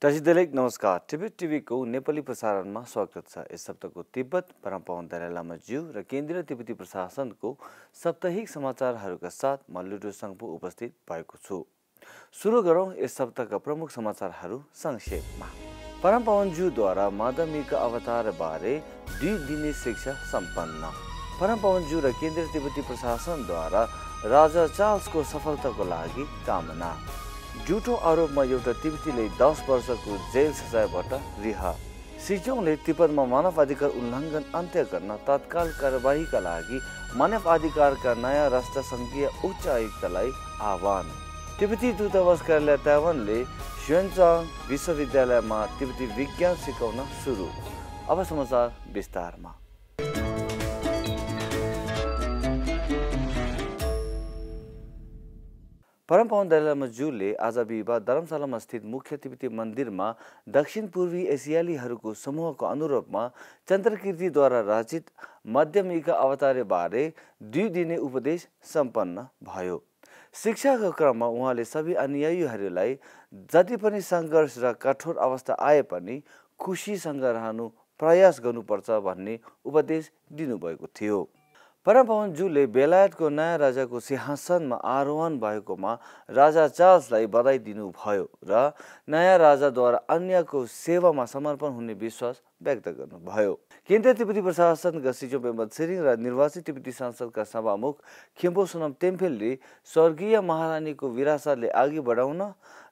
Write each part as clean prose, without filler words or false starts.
दर्शक नमस्कार। तिब्बत टिभीको नेपाली प्रसारणमा स्वागत छ। यस हप्ताको तिब्बत परमपावन दलाई लामा ज्यू र केन्द्रीय तिब्बती प्रशासनको साप्ताहिक समाचारहरूका साथ म लुडो सङ्पु उपस्थित भएको छु। सुरु गरौँ यस हप्ताका प्रमुख समाचारहरू संक्षेपमा। परमपावन ज्यूद्वारा माध्यमिक अवतारबारे 2 दिने शिक्षा सम्पन्न। परमपावन ज्यू र केन्द्रीय तिब्बती प्रशासनद्वारा राजा चार्ल्सको सफलताको लागि कामना। झुटो आरोपमा एउटा तिब्बतीले 10 वर्षको जेल सजायबाट रिहा। सिजोङले तिब्बतमा मानव अधिकार उल्लङ्घन अन्त्य गर्न तत्काल कारबाहीका लागि मानव अधिकारका नयाँ राष्ट्रसङ्घीय उच्च आयुक्तलाई आह्वान। तिब्बती दूतावास कार्यालय ताइवानले स्योनचाङ विश्वविद्यालयमा तिब्बती विज्ञान सिकाउन सुरु। अब समाचार विस्तारमा। परमपावन दलाई लामा ज्यूले आज बिहिबार धर्मशालामा स्थित मुख्य तिब्बती मन्दिरमा दक्षिण पूर्वी एसियालीहरूको समूहको अनुरूपमा चन्द्रकीर्तिद्वारा रचित माध्यमिक अवतारबारे 2 दिने उपदेश सम्पन्न भयो। शिक्षाको क्रममा उहाँले सबै अनुयायीहरूलाई जति पनि सङ्घर्ष र कठोर अवस्था आए पनि खुसीसँग रहनु प्रयास गर्नुपर्छ भन्ने उपदेश दिनुभएको थियो। परमपावन ज्यूले बेलायतको नयाँ राजाको सिंहासनमा आरोहण भएकोमा राजा चार्ल्सलाई बधाई दिनुभयो र नयाँ राजाद्वारा अन्यको सेवामा समर्पण हुने विश्वास व्यक्त गर्नुभयो। केन्द्रीय तिब्बती प्रशासनका सिजोङ पेम्बा छिरिङ र निर्वाचित तिब्बती संसदका सभामुख खिम्पो सोनाम टेम्पेलले स्वर्गीय महारानीको विरासतले अघि बढाउन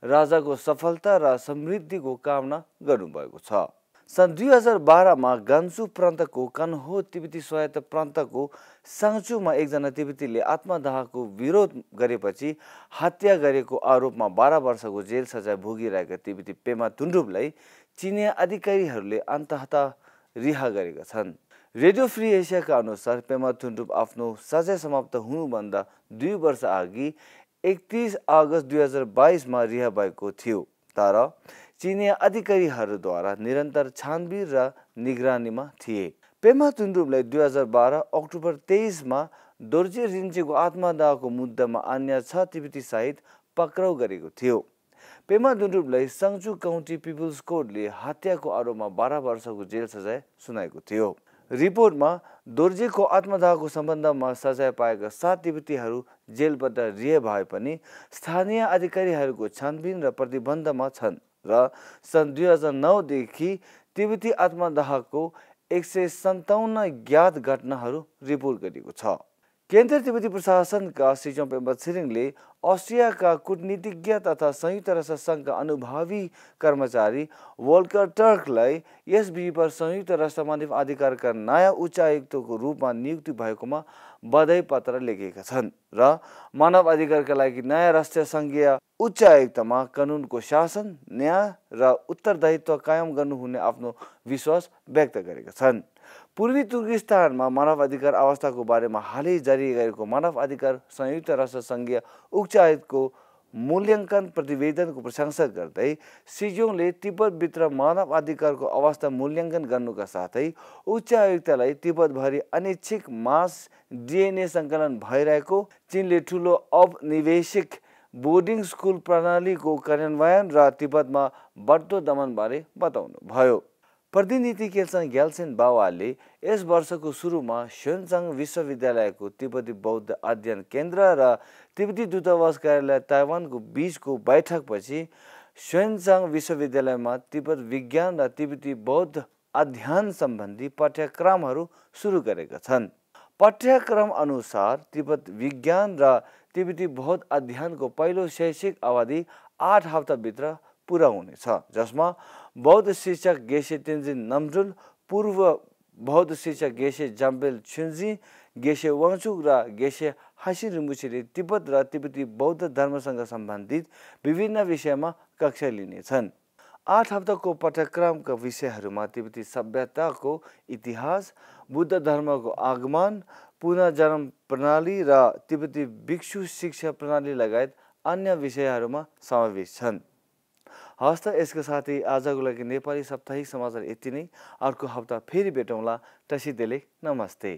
राजाको सफलता र समृद्धिको कामना गर्नुभएको छ। सन् 2012 मा गान्सु प्रान्तको कन्हो तिब्बती स्वायत्त प्रान्तको साङचुमा एकजना तिब्बतीले आत्मदाहको विरोध गरेपछि हत्या गरेको आरोपमा 12 वर्षको जेल सजाय भोगिरहेका तिब्बती पेमा थुन्डुपलाई चिनिया अधिकारीहरूले अन्ततः रिहा गरेका छन्। रेडियो फ्री एसियाका अनुसार पेमा थुन्डुप आफ्नो सजाय समाप्त हुनुभन्दा 2 वर्ष अघि 31 अगस्त 2022 मा रिहा भएको थियो, तर चिनिया अधिकारीहरूद्वारा निरन्तर छानबिन र निगरानीमा थिए। पेमा थुन्डुपलाई 2012 अक्टोबर 23 मा दोर्जे रिन्चेको आत्मदाहको मुद्दामा अन्य 6 तिब्बती सहित पक्राउ गरेको थियो। पेमा थुन्डुपलाई साङचु काउन्टी पिपुल्स कोर्टले हत्याको आरोपमा 12 वर्षको जेल सजाय सुनाएको थियो। रिपोर्टमा दोर्जेको आत्मदाहको सम्बन्धमा सजाय पाएका 7 तिब्बतीहरू जेलबाट रिहा भए पनि स्थानीय अधिकारीहरूको छानबिन र प्रतिबन्धमा छन् र सन् 2009 देखि तिब्बती आत्मदाहको 157 ज्ञात घटनाहरू रिपोर्ट गरिएको छ। केन्द्रीय तिब्बती प्रशासनका सिजोङ पेम्बा छिरिङले अस्ट्रियाका कूटनीतिज्ञ तथा संयुक्त राष्ट्र सङ्घका अनुभवी कर्मचारी वोल्कर टर्कलाई यस बिहिबार संयुक्त राष्ट्र मानव अधिकारका नयाँ उच्च आयुक्तको रूपमा नियुक्ति भएकोमा बधाई पत्र लेखेका छन् र मानव अधिकारका लागि नयाँ राष्ट्रिय सङ्घीय उच्च आयुक्तमा कानुनको शासन, न्याय र उत्तरदायित्व कायम गर्नुहुने आफ्नो विश्वास व्यक्त गरेका छन्। पूर्वी तुर्किस्तानमा मानव अधिकार अवस्थाको बारेमा हालै जारी गरेको मानव अधिकार संयुक्त राष्ट्र सङ्घीय उच्च आयुक्तको मूल्याङ्कन प्रतिवेदनको प्रशंसा गर्दै सिजोङले तिब्बतभित्र मानव अधिकारको अवस्था मूल्याङ्कन गर्नुका साथै उच्च आयुक्तलाई तिब्बतभरि अनैच्छिक मास डिएनए सङ्कलन भइरहेको चीनले ठुलो औपनिवेशिक बोर्डिङ स्कुल प्रणालीको कार्यान्वयन र तिब्बतमा बढ्दो दमनबारे बताउनुभयो। प्रतिनिधि केल्सन ग्याल्सेन बावाले यस वर्षको सुरुमा स्योनचाङ विश्वविद्यालयको तिब्बती बौद्ध अध्ययन केन्द्र र तिब्बती दूतावास कार्यालय ताइवानको बीचको बैठकपछि स्योनचाङ विश्वविद्यालयमा तिब्बत विज्ञान र तिब्बती बौद्ध अध्ययन सम्बन्धी पाठ्यक्रमहरू सुरु गरेका छन्। पाठ्यक्रम अनुसार तिब्बत विज्ञान र तिब्बती बौद्ध अध्ययनको पहिलो शैक्षिक अवधि 8 हप्ताभित्र पुरा हुनेछ, जसमा बौद्ध शिक्षक गेशे तेन्जिन नामजुल, पूर्व बौद्ध शिक्षक गेशे जाम्बेल छुन्जी, गेशे वाङचुक र गेशे हासिन रिम्बुछेले तिब्बत र तिब्बती बौद्ध धर्मसँग सम्बन्धित विभिन्न विषयमा कक्षा लिनेछन्। 8 हप्ताको पाठ्यक्रमका विषयहरूमा तिब्बती सभ्यताको इतिहास, बुद्ध धर्मको आगमन, पुनर्जन्म प्रणाली र तिब्बती भिक्षु शिक्षा प्रणाली लगायत अन्य विषयहरूमा समावेश छन्। हस्त यसका साथै आजको लागि नेपाली साप्ताहिक समाचार यति नै। अर्को हप्ता फेरि भेटौँला। तसिदेले नमस्ते।